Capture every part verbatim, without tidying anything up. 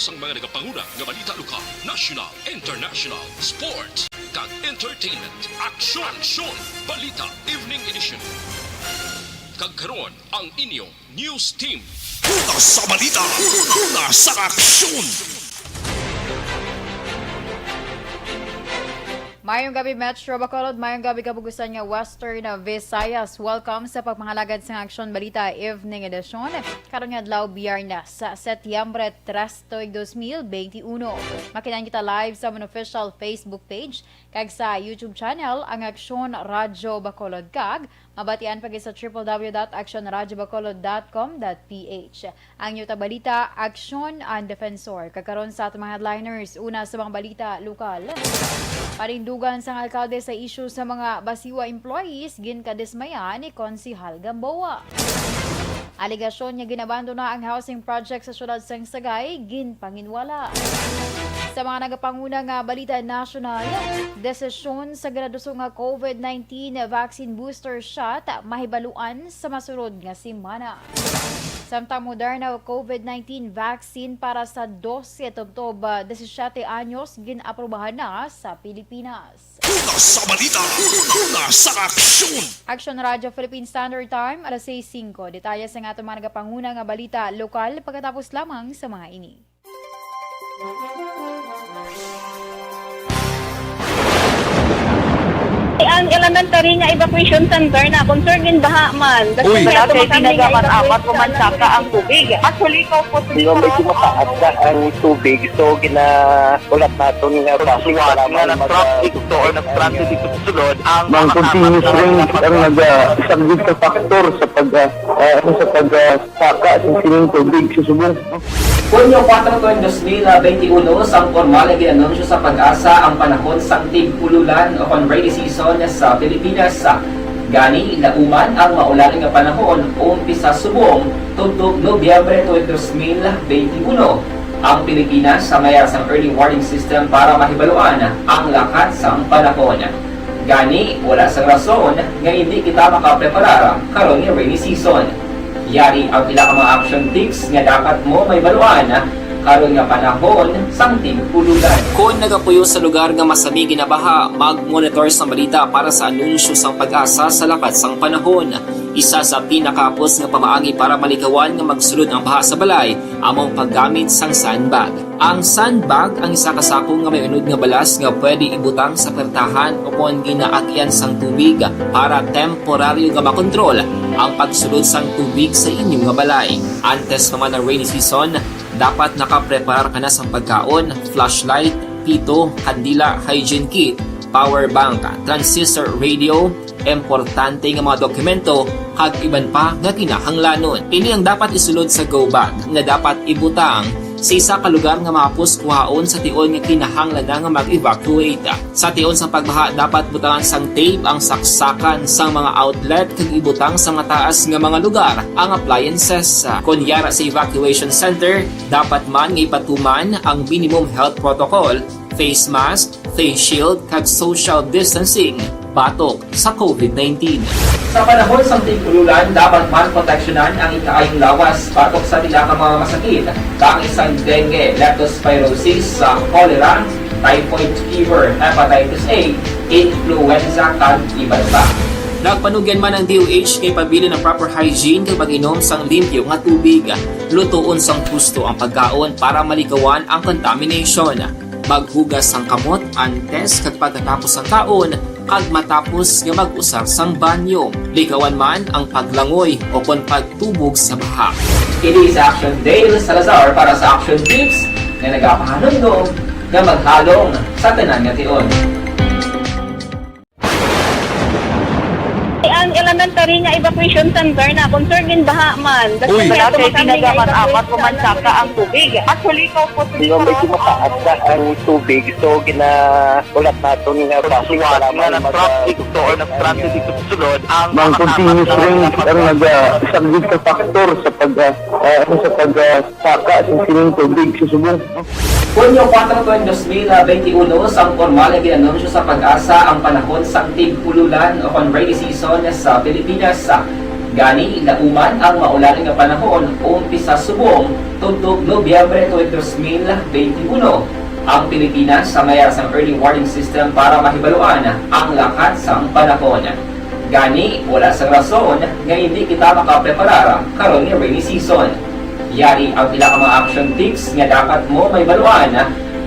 Sang mga nagapanguna nga balita lokal, national, international, sports, kag entertainment. Aksyon! Aksyon! Balita Evening Edition. Kag karon, ang inyong news team. Una sa balita, una sa aksyon. Mayong gabi, Metro Bacolod. Mayong gabi, kabugusan nga Western Visayas. Welcome sa pagpangalagad sang Aksyon Balita Evening Edition. Karon nga adlaw, Biyernes, sa Setyembre tres, tuig dos mil beintiuno. Makitaan kita live sa amon official Facebook page kag sa YouTube channel, ang Aksyon Radyo Bacolod, kag mabatian pa gid sa triple W dot aksyon radyo bacolod dot com dot P H. Ang inyo tabalita, Aksyon ang Defensor. Kag karon sa atong mga headliners, una sa mga balita lokal. Panindugan sang alkalde sa isyu sa mga Basiwa employees, ginkadismaya ni Konsehal Gamboa. Alegasyon nga ginabandona ang housing project sa siyudad sang Sagay, ginpanginwala. Sa mga nagapanguna nga balita nasyonal, desisyon sa ginaduso nga COVID nineteen vaccine booster shot mahibaluan sa masunod nga semana. Samtang Moderna COVID nineteen vaccine para sa dose tubtob, ah, disisiete anyos gin-aprubahan na sa Pilipinas. Una sa balita, una sa aksyon. Aksyon Radyo Philippine Standard Time, alas sais singko. Detalye sa aton mga nagapanguna nga balita lokal pagkatapos lamang sa mga ini. Ang elementary nga evacuation center na concern gin baha man. Uy. Wala kay tinaga man apat ko man saka ang tubig. Actually, ikaw po, hindi ko medyo mataas na ang tubig. So, gina-, ulat naton nga basi nga traffic to or nag-traffic dito sa sulod ang mga continuous rain ang nag-, ah, isang big factor sa pag, ah, ah, ano, sa pag, ah, saka sa sining tubig sa subong. Hunyo kuwatro, tuig dos mil beintiuno, sang pormal nga gin-anunsyo sa PAGASA ang panahon sang tig-ululan o kon rainy season sa Pilipinas. Gani, lauman ang maulan nga panahon, umpisa subong tubtob Nobyembre tuig dos mil beintiuno. Ang Pilipinas sa mayar sang early warning system para mahibaluan ang lakat sang panahon. Gani, wala sang rason nga indi kita makapreparar karon nga rainy season. Yari ang pila ka mga action tips nga dapat mo mahibaluan karon nga panahon sang tig-ululan. Kon nagapuyo sa lugar nga masami ginabaha, mag-monitor sang balita para sa anunsyo sang PAGASA sa lakat sang panahon. Isa sa pinakahapos nga pamaagi para malikawan nga magsulod ang baha sa balay amo ang paggamit sang sandbag. Ang sandbag ang isa ka sako nga may unod nga balas nga pwede ibutang sa pertahan o kon ginaagyan sang tubig para temporaryo nga makontrol ang pagsulod sang tubig sa inyo nga balay. Antes pa man ang rainy season, dapat nakapreparar ka na sang pagkaon, flashlight, pito, kandila, hygiene kit, power bank, transistor radio, importante nga mga dokumento, kag iban pa nga kinahanglanon. Ini ang dapat isulod sa go bag nga dapat ibutang sa isa ka lugar nga mahapos kuhaon sa tion nga kinahanglan na nga mag-evacuate. Sa tion sa pagbaha, dapat butangan sang tape ang saksakan sang mga outlet kag ibutang sa mataas nga mga lugar ang appliances. Kon yara sa evacuation center, dapat man nga ipatuman ang minimum health protocol, face mask, face shield, kag social distancing batok sa COVID nineteen. Sa panahon sang tig-ululan, dapat man proteksyonan ang ikaayong lawas batok sa pila ka mga masakit, kaangay sang dengue, leptospirosis, sa cholera, typhoid fever, hepatitis A, influenza, kag iban pa. Nagpanugyan man ang D O H nga ipabilin ang proper hygiene kag mag-inom sang limpyo nga tubig. Lutoon sang husto ang pagkaon para malikawan ang contamination. Maghugas sang kamot antes kag pagkatapos sang kaon, kag matapos nga mag-usar sang banyo. Likawan man ang paglangoy o kon pagtubog sa baha. Ini si Action Dale Salazar para sa Action Tips nga nagapahanumdom nga maghalong sa tanan nga tion. Ang elementary nga evacuation center na concern gin baha man. Uy. Wala kay tinaga man apat ko man saka ang tubig. Actually, ikaw po, hindi ko medyo mataas na ang tubig. So, gina-, ulat naton nga basi nga mag-, nag-traffic to or nag-traffic dito sa sulod, ang mga continuous rain ang nag-, ah, isang big factor sa pag, ah, ah, ano, sa pag, ah, saka sa sining tubig sa subong. Hunyo kuwatro, tuig dos mil beintiuno, sang pormal nga gin-anunsyo sa PAGASA ang panahon sang tig-ululan o kon rainy season sa Pilipinas. Gani, lauman ang maulan nga panahon umpisa subong tubtob Nobyembre tuig dos mil twenty-uno. Ang Pilipinas sa mayar sang early warning system para mahibaluan ang lakat sang panahon. Gani, wala sang rason nga hindi kita makapreparar karon nga rainy season. Yari ang pila ka mga action tips nga dapat mo mahibaluan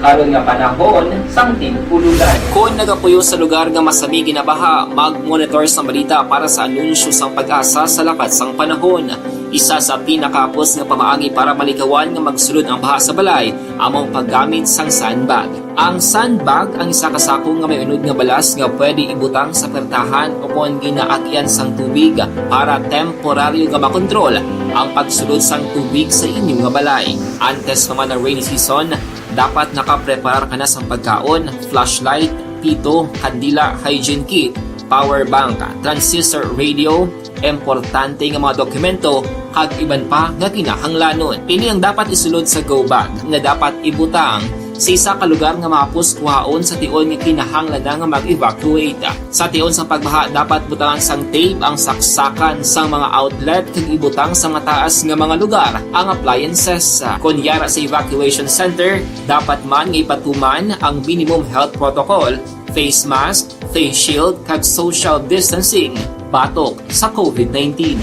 karon nga panahon sang tig-ululan. Kon nagapuyo sa lugar nga masami ginabaha, mag-monitor sang balita para sa anunsyo sang PAGASA sa lakat sang panahon. Isa sa pinakahapos nga pamaagi para malikawan nga magsulod ang baha sa balay amo ang paggamit sang sandbag. Ang sandbag ang isa ka sako nga may unod nga balas nga pwede ibutang sa pertahan o kon ginaagyan sang tubig para temporaryo nga makontrol ang pagsulod sang tubig sa inyo nga balay. Antes naman ang rainy season, dapat nakapreparar ka na sang pagkaon, flashlight, pito, kandila, hygiene kit, power bank, transistor radio, importante nga mga dokumento, kag iban pa nga kinahanglanon. Ini ang dapat isulod sa go bag nga dapat ibutang sa isa ka lugar nga mahapos kuhaon sa tion nga kinahanglan na nga mag-evacuate. Sa tion sang pagbaha, dapat butangan sang tape ang saksakan sang mga outlet kag ibutang sa mataas nga mga lugar ang appliances. Kon yara sa evacuation center, dapat man nga ipatuman ang minimum health protocol, face mask, face shield, kag social distancing batok sa covid nineteen.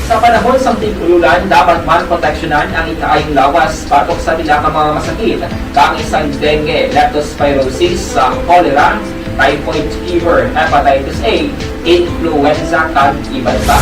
Sa panahon sang tig-ululan, dapat man proteksyonan ang ikaayong lawas batok sa pila ka mga masakit, kaangay sang dengue, leptospirosis, sa cholera, typhoid fever, hepatitis A, influenza, kag iban pa.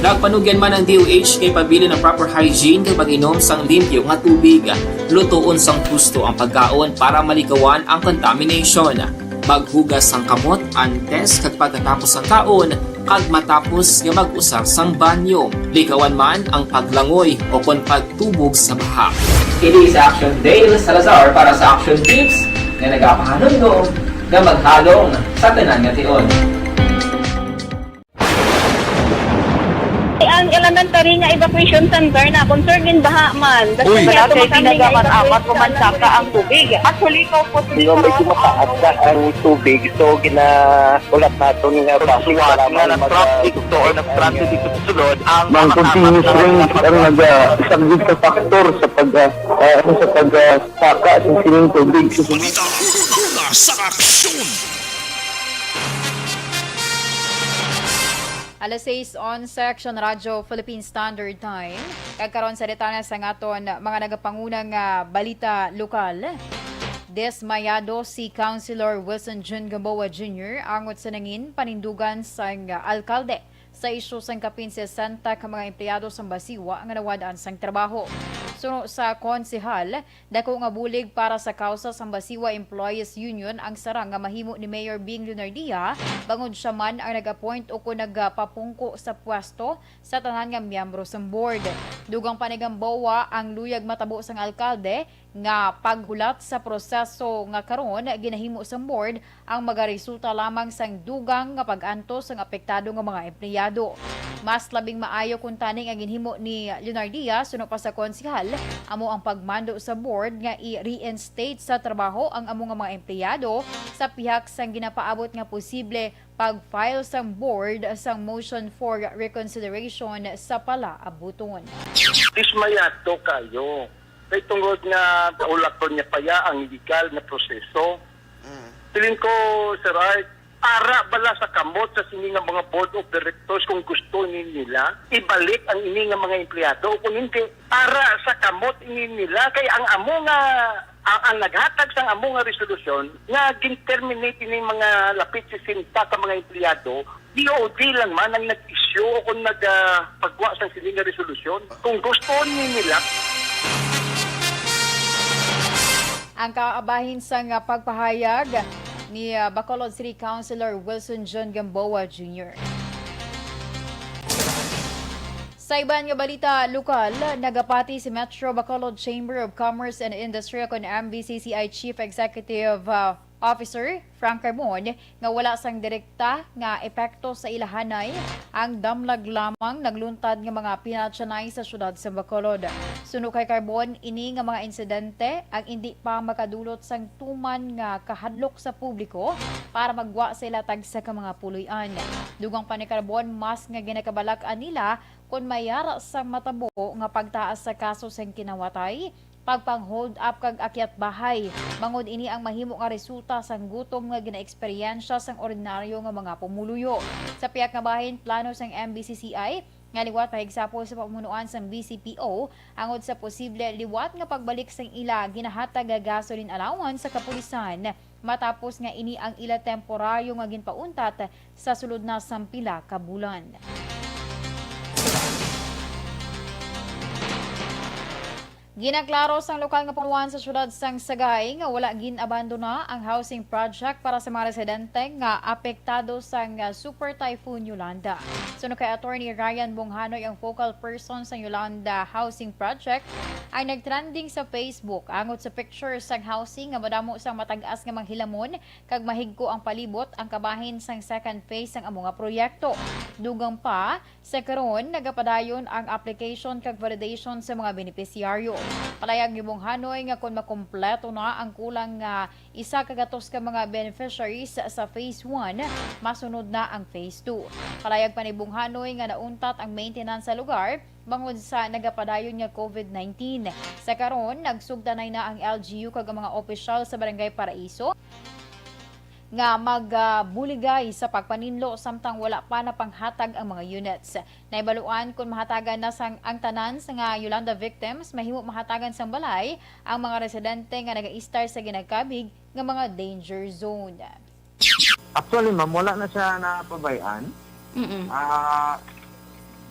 Nagpanugyan man ang D O H kay pabilin ang proper hygiene kag pag-inom sang limpyo nga tubig, lutoon sang husto ang pagkaon para malikawan ang contamination. Maghugas sang kamot antes kag pagkatapos sang kaon kag matapos nga mag-usar sang banyo. Likawan man ang paglangoy o kon pagtubog sa baha. Kini si Action Dale Salazar para sa Action Tips nga nagapahanumdom nga maghalong sa tanan nga tion. Ang elementary nga evacuation center na concerned din baha man. Uy. Kaya Malaki, tumatalin tinaga nga man, evacuation amat mo man center. Saka ang tubig. Actually, ikaw po, Di ba, medyo mataas na ang tubig, so ginaulat naton nga basi Suwat para nga may mag- nag-traffic to or nag-transit dito sa sulod, ang Mang mga continuous tapat na rain ang nag-, ah, isa gid ka factor sa pag, ah, ah, ano, sa pag, ah, saka sa sining tubig. Balita, una sa aksyon. Alas sais onse, Aksyon Radyo Philippine Standard Time. Kag karon sa detalye sang aton mga nagapanguna nga balita lokal. Dismayado si Councilor Wilson Jun Gamboa Junior angot sa nangin panindugan sang alkalde sa isyu sang kapin sesenta ka mga empleyado sang Basiwa nga nawad-an sang trabaho. Suno sa konsehal, dako nga bulig para sa kausa sang Basiwa Employees Union ang sarang nga mahimo ni Mayor Bing Leonardia, bangod sia man ang nag-appoint o kon nagpapungko sa pwesto sa tanan nga miyembro sang board. Dugang pa ni Gamboa, ang luyag matabo sang alkalde nga paghulat sa proseso nga karon ginahimo sang board ang magaresulta lamang sang dugang nga pag-antos sang apektado nga mga empleyado. Mas labing maayo kuntani nga ginhimo ni Leonardia suno pa sa konsehal amo ang pagmando sa board nga i-reinstate sa trabaho ang amo nga mga empleyado sa pihak sang ginapaabot nga posible pag-file sang board sang motion for reconsideration sa palaabuton. Dismayado kayo kay tungod nga naulaton niya pa ya ang legal na proseso. Mm. Siling ko, Sir Art, ara bala sa kamot sa sini nga mga board of directors kung gusto ni nila ibalik ang ini nga mga empleyado o kung hindi, ara sa kamot ini nila kay ang amo nga ang, ang naghatag sang amo nga resolusyon nga gin-terminate ini mga lapit sesenta ka mga empleyado, D O D lang man ang nag-issue o kung nag, ah, pagwa sang sini nga resolusyon. Kung gusto ni nila, Ang kabahin sang, ah, pagpahayag ni, ah, Bacolod City Councilor Wilson John Gamboa Junior. Sa iban nga balita lokal, nagapati si Metro Bacolod Chamber of Commerce and Industry o kon M B C C I Chief Executive, ah, Officer Frank Carbon nga wala sang direkta nga epekto sa ilahanay ang damlag lamang nagluntad nga mga pinatyanay sa siyudad sa Bacolod. Suno kay Carbon, ini nga mga insidente ang indi pa makadulot sang tuman nga kahadlok sa publiko para magwa sa ila tagsa ka mga puloy-an. Dugang pa ni Carbon, mas nga ginakabalak-an nila kon may ara sang matabo nga pagtaas sa kaso sang kinawatay, pagpang-hold up kag akyat bahay, bangod ini ang mahimo nga resulta sang gutom nga ginaeksperyensya sang ordinaryo nga mga pumuluyo. Sa pihak nga bahin, plano sang M B C C I nga liwat pahigsapol sa pamunuan sang B C P O angod sa posible liwat nga pagbalik sang ila ginahatag nga gasoline allowance sa kapulisan, matapos nga ini ang ila temporaryo nga ginpauntat sa sulod na sang pila ka bulan. Ginaklaro sang lokal nga pamunuan sa siyudad sang Sagay nga wala gin-abandona ang housing project para sa mga residente nga apektado sang Super Typhoon Yolanda. Suno kay Attorney Ryan Bonghanoy, ang focal person sang Yolanda Housing Project ang nagtrending sa Facebook angot sa picture sang housing nga madamo sang matag-as nga mga hilamon kag mahigko ang palibot, ang kabahin sang second phase sang amo nga proyekto. Dugang pa, sa karon, nagapadayon ang application kag validation sa mga benepisyaryo. Palayag ni Bonghanoy nga kon makumpleto na ang kulang nga isa ka gatos ka mga beneficiaries sa phase one, masunod na ang phase two. Palayag pa ni Bonghanoy nga nauntat ang maintenance sa lugar bangod sa nagapadayon nga COVID nineteen. Sa karon, nagsugdanay na ang L G U kag ang mga opisyal sa Barangay Paraiso nga magabuligay sa pagpaninlo samtang wala pa napanghatag ang mga units. Naibaluan kon mahatagan na sang ang tanan sa nga Yolanda victims, mahimo mahatagan sang balay ang mga residente nga nagaistar sa ginagkabig nga mga danger zone. Actually, ma'am, wala na siya napabay-an. Mm-mm. Ah,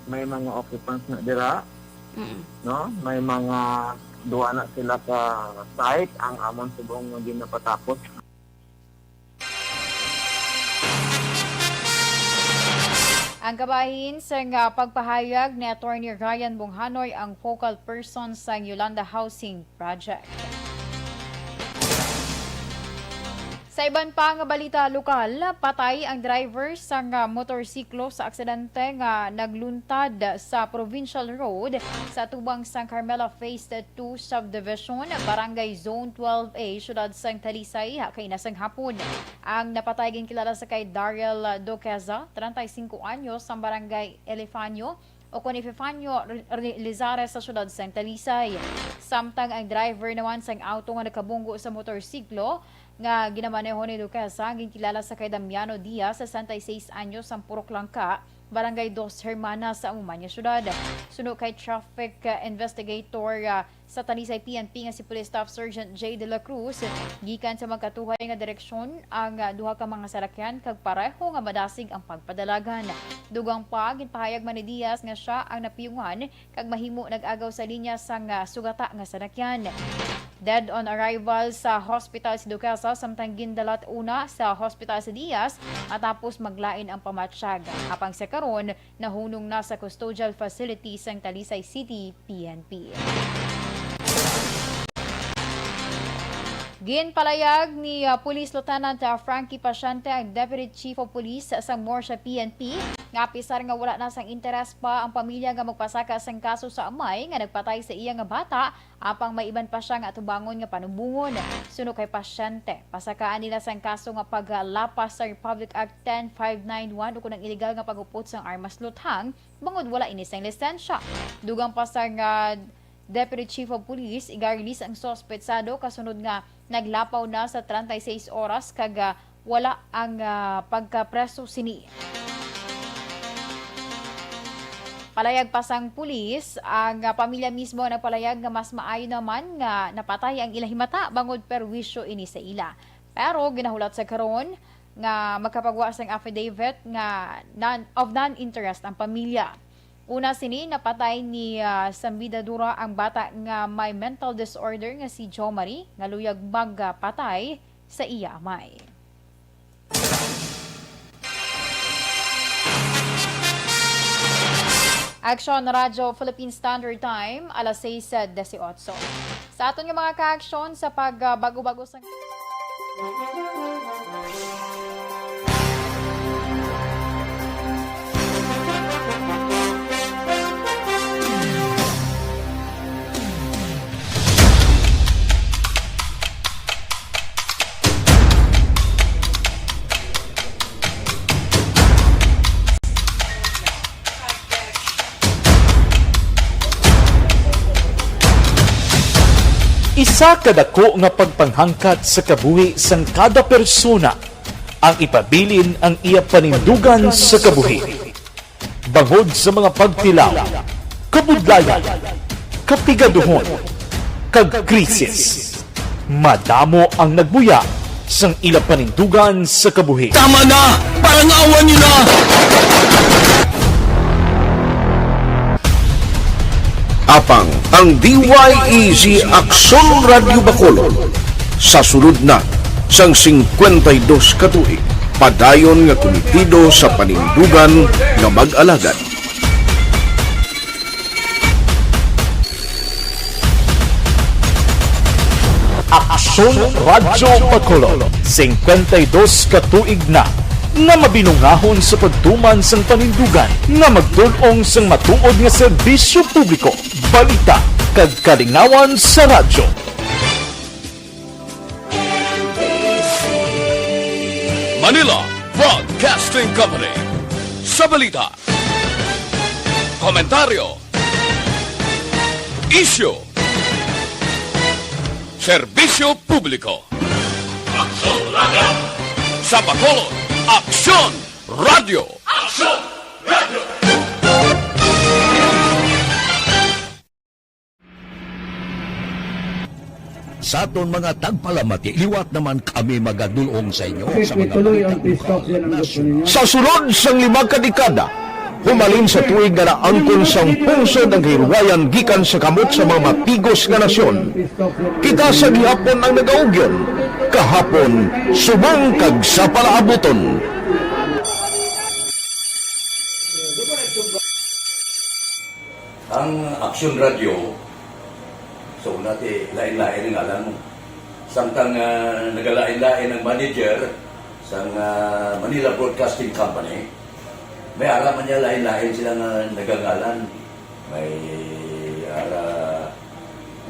may mga occupants na dira, Mm-mm. no? May mga duwa na sila ka site ang amon subong nga ginapatapos. Ang kabahin sa nga pagpahayag ni Attorney Ryan Bonghanoy, ang focal person sa Yolanda Housing Project. Sa iban pa nga balita lokal, patay ang driver sa nga motorsiklo sa aksidente nga nagluntad sa Provincial Road sa tubang sang Carmela Phase two Subdivision, Barangay Zone twelve A, siyudad sang Talisay, kaina sang hapon. Ang napatay ginkilala sa kay Daryl Duqueza, treinta y cinco anyos, sang Barangay Elefanio, o kon Epifanio Re-, Re-, Lizares sa siyudad sang Talisay. Samtang ang driver naman sang auto nga nakabunggo sa motorsiklo nga ginamaneho ni Duqueza, ginkilala sa kay Damiano Diaz, sesenta y seis anyos, sang Purok Langka, Barangay Dos Hermanas, sa amo man nga siyudad. Suno kay traffic, uh, investigator, uh, sa Talisay P N P nga si Police Staff Sergeant J De La Cruz, gikan sa magkatuhay nga direksyon ang, ah, duha ka mga salakyan kag pareho nga madasig ang pagpadalagan. Dugang pa, ginpahayag man ni Diaz nga sia ang napiyungan kag mahimo nag-agaw sa linya sang, ah, sugata nga salakyan. Dead on arrival sa hospital si Duqueza, samtang gindalat una sa hospital si Diaz matapos maglain ang pamatyag. Apang sa karon, nahunong na sa custodial facility sang Talisay City P N P. Ginpalayag ni, ah, Police Lieutenant, ah, Frankie Paciente, ang Deputy Chief of Police sang Murcia P N P, nga apisar nga wala na sang interes pa ang pamilya nga magpasaka sang kaso sa amay nga nagpatay sa iya nga bata, apang may iban pa sia nga atubangon nga panubongon. Suno kay Paciente, pasakaan nila sang kaso nga paglapas sa Republic Act ten five nine one, ukon ang iligal nga pag-upot sang armas luthang, bangod wala ini sang lisensya. Dugang pa sang, ah, Deputy Chief of Police, iga-release ang suspetsado kasunod nga naglapaw na sa treinta y seis oras kag, ah, wala ang, ah, pagkapreso sini. Palayag pa sang pulis, ang, ah, pamilya mismo nagpalayag nga mas maayo naman nga napatay ang ila himata bangod perwisyo ini sa ila. Pero ginahulat sa karon nga makapagwa sang affidavit nga non, of non-interest ang pamilya. Una sini, napatay ni, ah, Sambida Dura ang bata nga may mental disorder nga si Jo Marie, nga luyag magpatay sa iya amay. Aksyon Radyo Philippine Standard Time, alas seis dieciocho. Sa aton nga mga ka-aksyon sa pag, ah, bago-bago sa Sa kadako nga pagpanghangkat sa kabuhi sang kada persona, ang ipabilin ang iya panindugan sa kabuhi. Bangod sa mga pagtilaw, kabudlayan, kapigaduhon, kag krisis, madamo ang nagbuya sang ila panindugan sa kabuhi. Tama na! Parang awa niyo na! Apang ang D Y E Z Aksyon Radyo Bacolod sa sulod na sang singkwenta y dos ka tuig, padayon nga kumitido sa panindugan nga mag-alagad. Aksyon Radyo Bacolod, singkwenta y dos ka tuig na nga mabinungahon sa pagtuman sang panindugan nga magdul-ong sang matuod nga serbisyo publiko, balita, kag kalingawan sa radyo. Manila Broadcasting Company. Sa balita, komentaryo, isyu, serbisyo publiko. Aksyon Radyo. Sa Bacolod, Aksyon Radyo. Aksyon Radyo. Sa aton mga tagpalamati, liwat naman kami magadul-ong sa inyo sa mga balita. Sa sulod sang lima ka dekada, humalin sa tuig nga naangkon sang pungsod ang kahilwayan gikan sa kamot sa mga matigos nga nasyon, kita sa gihapon ang nagaugyon, kahapon, subong kag sa palaabuton. Ang Aksyon Radyo, sa una, ti lain-lain ang ngalan mo. Samtang, ah, nagalain-lain ang manager sang, ah, Manila Broadcasting Company, may ara man niya lain-lain sila nga nagangalan. May ara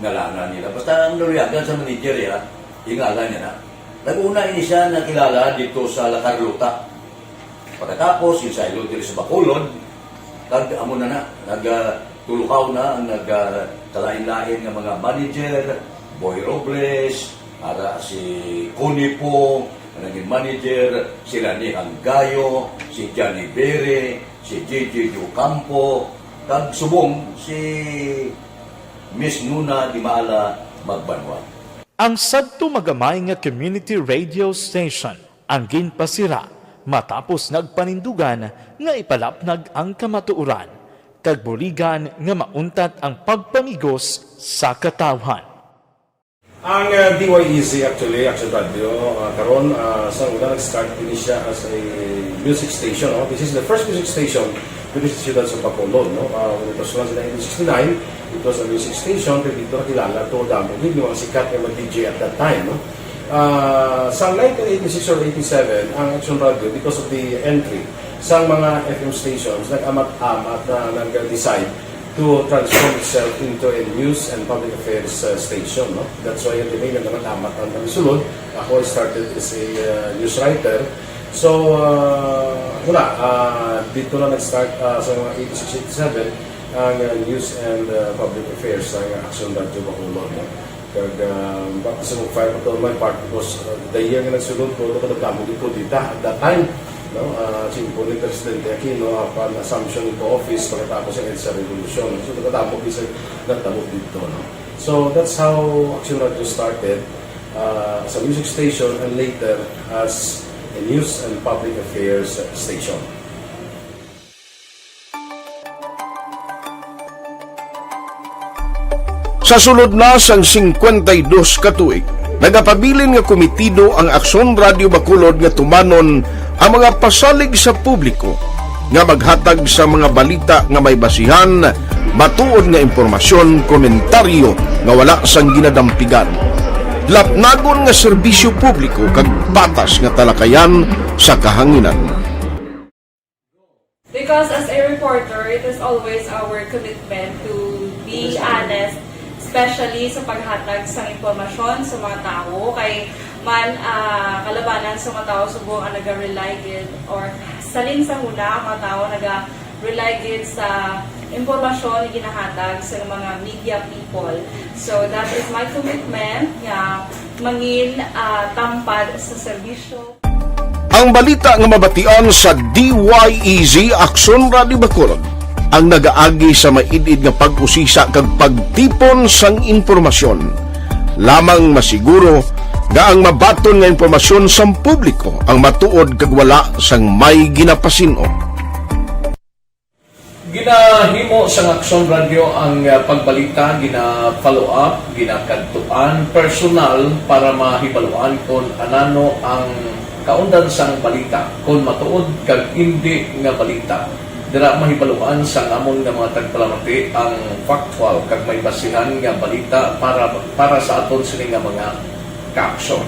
ngalanan nila. Basta ang naluyagan sa manager, ya, yung ngalan niya na. Nag-una ini siya nakilala dito sa La Carlota. Pagkatapos, yung sa Ilog diri sa Bacolod, kag amo na na, nag, ah, tulukaw na ang nag, ah, kalain-lain nga mga manager, Boy Robles, ara si Connie Pong, ang naging manager, si Rani Hanggayo, si Johnny Bere, si J J Ocampo, kag subong si Miss Nuna Dimala Magbanwa. Ang sadto magamay nga community radio station ang ginpasira matapos nagpanindugan nga ipalapnag ang kamatuoran kag buligan nga mauntat ang pagpamigos sa katawhan. Ang, uh, D Y E Z actually, Action Radio, uh, karon, uh, sa una nag-start din siya as a music station. No? This is the first music station diri sa siyudad sa Bacolod, no? Ah, when it was launched in nineteen sixty-nine, it was a music station, kay dito nakilala to, damo gid yung mga sikat nga mag-D J at that time, no? Ah, sa nineteen eighty-six or eighty-seven, ang Action Radio, because of the entry sa mga F M stations, nag-amat-amat na nag-decide to transform itself into a news and public affairs, uh, station, no? That's why, ang name, nag-amat-amat ang kami sulod. Ako, I started as a, uh, news writer. So, uh, wala, uh, dito na nag-start, uh, sa mga eighty-six, eighty-seven, ang, uh, news and, uh, public affairs sa Action Radio Bacolod, no? Kag, ah, baka sa mag-fire pa to, my part, because, ah, the year nga nagsulod ko, ito ko nagdamo din ko dita at that time, no? Ah, simple ni Presidente Aquino, upon assumption into office, pagkatapos ng EDSA Revolution. So, nagdamo din sa nagdamo dito, no? So, that's how Action Radio started, ah, as a music station and later as a news and public affairs station. Sa sulod na sang singkwenta y dos ka tuig, nagapabilin nga kumitido ang Aksyon Radio Bacolod nga tumanon ang mga pasalig sa publiko nga maghatag sa mga balita nga may basihan, matuod nga impormasyon, komentaryo nga wala sang ginadampigan, lapnagon nga serbisyo publiko kag patas nga talakayan sa kahanginan. Because as a reporter, it is always our commitment to be honest, especially sa paghatag sa impormasyon sa mga tawo. Kay man, ah, kalabanan sa mga tawo subong ang naga-rely gid, or salin sa huna ang mga tawo naga-rely gid sa impormasyon nga ginahatag sa mga media people. So, that is my commitment nga mangin, ah, tampad sa serbisyo. Ang balita nga mabatian sa D Y E Z Aksyon Radio Bacolod ang nagaagi sa maid-id nga pag-usisa kag pagtipon sang impormasyon. Lamang masiguro nga ang mabaton nga impormasyon sang publiko ang matuod kag wala sang may ginapasin-o. Ginahimo sang Aksyon Radyo ang, ah, pagbalita, gina-follow up, ginakadtuan personal para mahibaluan kon anano ang kaundan sang balita, kon matuod kag indi nga balita. Dira mahibaluan sang amon nga mga tagpalamati ang factual kag may basihan nga balita para, para sa aton sini nga mga kaaksyon.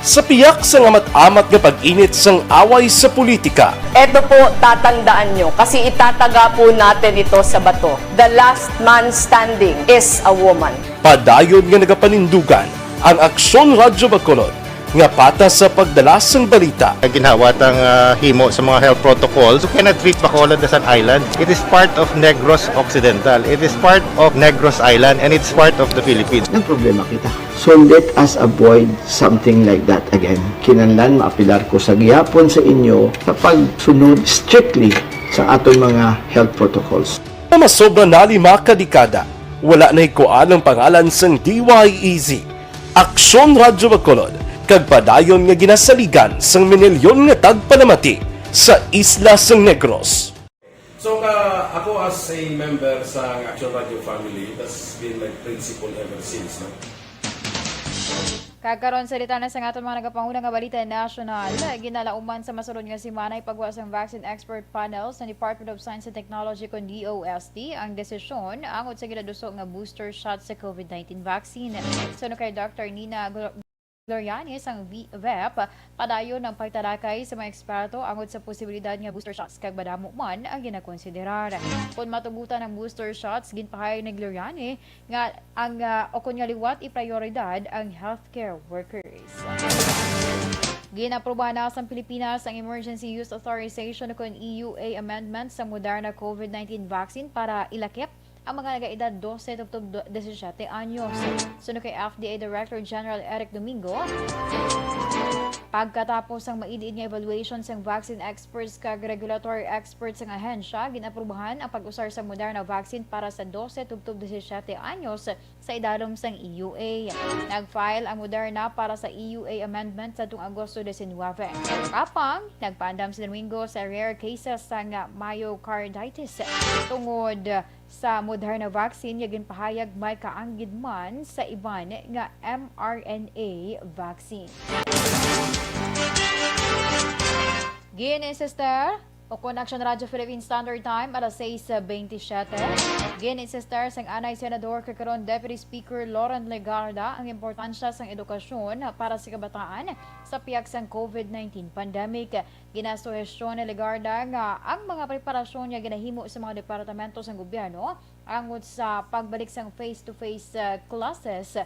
Sa piyak sang amat-amat nga pag-init sang away sa politika, Eto po, tatandaan nyo, kasi itataga po natin ito sa bato. The last man standing is a woman. Padayon nga nagapanindugan ang Aksyon Radyo Bacolod nga patas sa pagdala sang balita. Ginhawat ang ah, himo sa mga health protocols. You cannot treat Bacolod as an island. It is part of Negros Occidental. It is part of Negros Island and it's part of the Philippines. Nagproblema kita. So let us avoid something like that again. Kinahanglan maapilar ko sa gihapon sa inyo sa pagsunod strictly sa aton mga health protocols. Nga masobra na lima ka dekada, wala nahikuan ang pangalan sang D Y E Z, Aksyon Radyo Bacolod, kag padayon nga ginasaligan sang minilyon nga tagpalamati sa isla sang Negros. So ka ako as a member sa Action Radio family, that's been my principle ever since. No? Kag karon, sa detalye sang aton mga nagapanguna nga balita nasyonal, ginalauman sa masulod nga semana ipagwa sang Vaccine Expert Panel sa Department of Science and Technology kon D O S T ang desisyon angot sa ginaduso nga booster shot sa COVID nineteen vaccine. Suno kay Doctor Nina Glo- Gloriani sang V- vep, padayon ang pagtalakay sa mga eksperto angot sa posibilidad nga booster shots kag madamo man ang ginakonsiderar. Kon matugutan ang booster shots, ginpahayag ni Gloriani nga ang ah, o kon nga liwat iprioridad ang healthcare workers. Ginaprubahan na sang Pilipinas ang Emergency Use Authorization o kon E U A amendment sa Moderna COVID nineteen vaccine para ilakip ang mga nagaedad dose tubtob do- disisiete anyos. Suno kay F D A Director General Eric Domingo, pagkatapos sang maid-id nga evaluation sang vaccine experts kag regulatory experts sang ahensya, ginaprubahan ang pag-usar sa Moderna vaccine para sa dose tubtob disisiete anyos sa idalom sang E U A. Nag-file ang Moderna para sa E U A amendment sa tuong Agosto diecinuebe. Apang, nagpaandam si Domingo sa rare cases sang myocarditis tungod sa Moderna vaccine nga ginpahayag may kaanggid man sa iban nga mRNA vaccine. Gin-insister o kon Action Radio Philippine Standard Time, alas sais bentisiete. Gin-insister sang anay Senador kag karon Deputy Speaker Loren Legarda ang importansya sang edukasyon para sa kabataan sa pihak sang COVID nineteen pandemic. Ginasuhestyon ni Legarda nga ang mga preparasyon nga ginahimo sa mga departamento sang gobyerno angot sa pagbalik sang face-to-face, ah, classes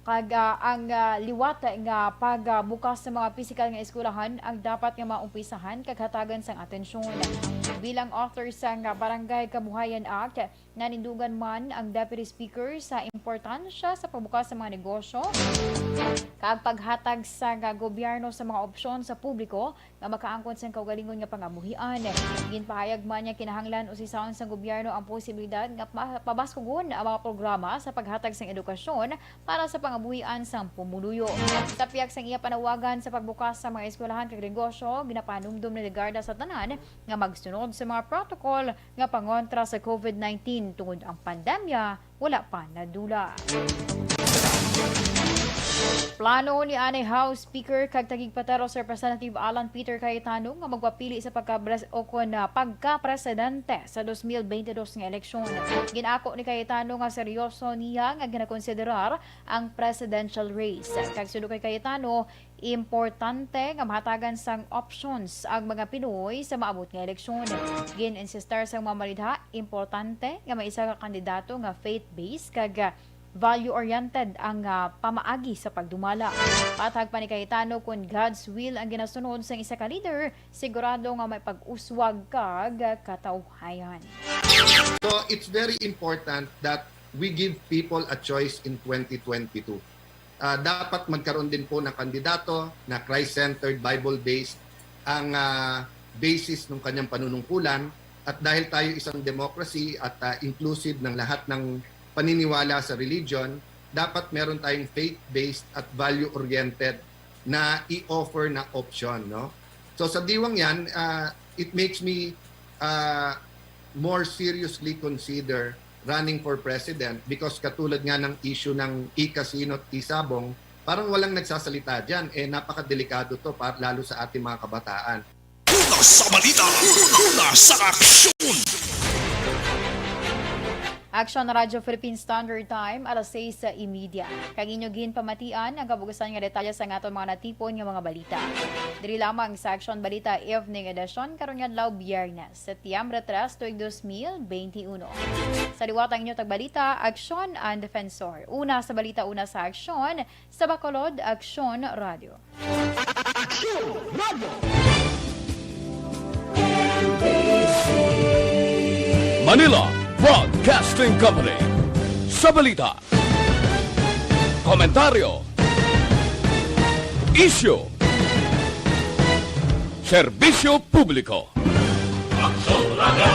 kag, ah, ang, ah, liwat nga pagbukas sa mga pisikal nga eskwelahan ang dapat nga maumpisahan kag hatagan sang atensyon. Bilang author sang Barangay Kabuhayan Act, nanindugan man ang Deputy Speaker sa importansya sa pagbukas sa mga negosyo kag paghatag sa gobyerno sa mga opsyon sa publiko nga makaangkon sang kaugalingon nga pangabuhian. Ginpahayag man nga kinahanglan usisahon sang gobyerno ang posibilidad nga ma- pabaskugon ang mga programa sa paghatag sang edukasyon para sa pangabuhian sang pumuluyo. Sa pihak sang iya panawagan sa pagbukas sa mga eskwelahan kag negosyo, ginapanumdom ni Legarda sa tanan nga magsunod sa mga protocol nga pangontra sa COVID nineteen tungod ang pandemya wala pa nadula. Plano ni anay House Speaker kag tagig Pateros Representative Alan Peter Cayetano nga magpapili sa pagka o kon, ah, pagka-presidente sa dos mil bente dos nga eleksyon. Gin-ako ni Cayetano nga seryoso niya nga ginakonsiderar ang presidential race. Kag suno kay Cayetano, importante nga mahatagan sang options ang mga Pinoy sa maabot nga eleksyon. Gin-insistar sang mga manidha, importante nga may isa ka kandidato nga faith-based kag, ah, value-oriented ang, ah, pamaagi sa pagdumala. Matag pa ni Cayetano, kon God's will ang ginasunod sang isa ka leader, sigurado nga may pag-uswag kag katawhayan. So it's very important that we give people a choice in twenty twenty-two. Ah, dapat magkaroon din po ng kandidato na Christ-centered, Bible-based ang, ah, basis ng kanyang panunungkulan. At dahil tayo isang democracy at, ah, inclusive ng lahat ng paniniwala sa religion, dapat meron tayong faith-based at value-oriented na i-offer na option, no? So sa diwang yan, ah, it makes me, ah, more seriously consider running for president because katulad nga ng issue ng e-casino at e-sabong, parang walang nagsasalita dyan. Eh, napakadelikado to, pa, lalo sa ating mga kabataan. Una sa balita, una sa aksyon. Aksyon Radyo Philippine Standard Time, alas sais y media. Kag inyo ginpamatian ang kabugasan nga detalye sa aton mga natipon nga mga balita. Diri lamang sa Aksyon Balita Evening Edition karon nga adlaw, Biyernes, Setyembre tres, tuig dos mil benti uno. Sa liwat ang inyo tagbalita, Aksyon ang Defensor. Una sa balita, una sa aksyon, sa Bacolod, Aksyon Radyo. Manila Broadcasting Company. Sa balita, komentaryo, isyu, serbisyo publiko. Aksyon Radio.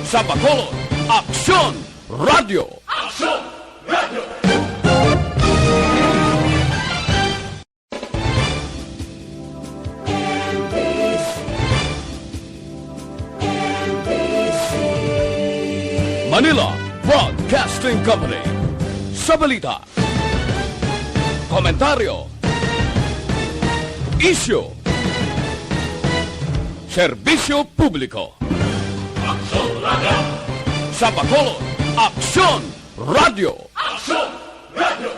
Sa Bacolod, Aksyon Radio. Aksyon Radio. Manila Broadcasting Company. Sa balita, komentaryo, isyu, serbisyo publiko. Aksyon Radio. Sa Bacolod, Aksyon Radio. Aksyon Radio.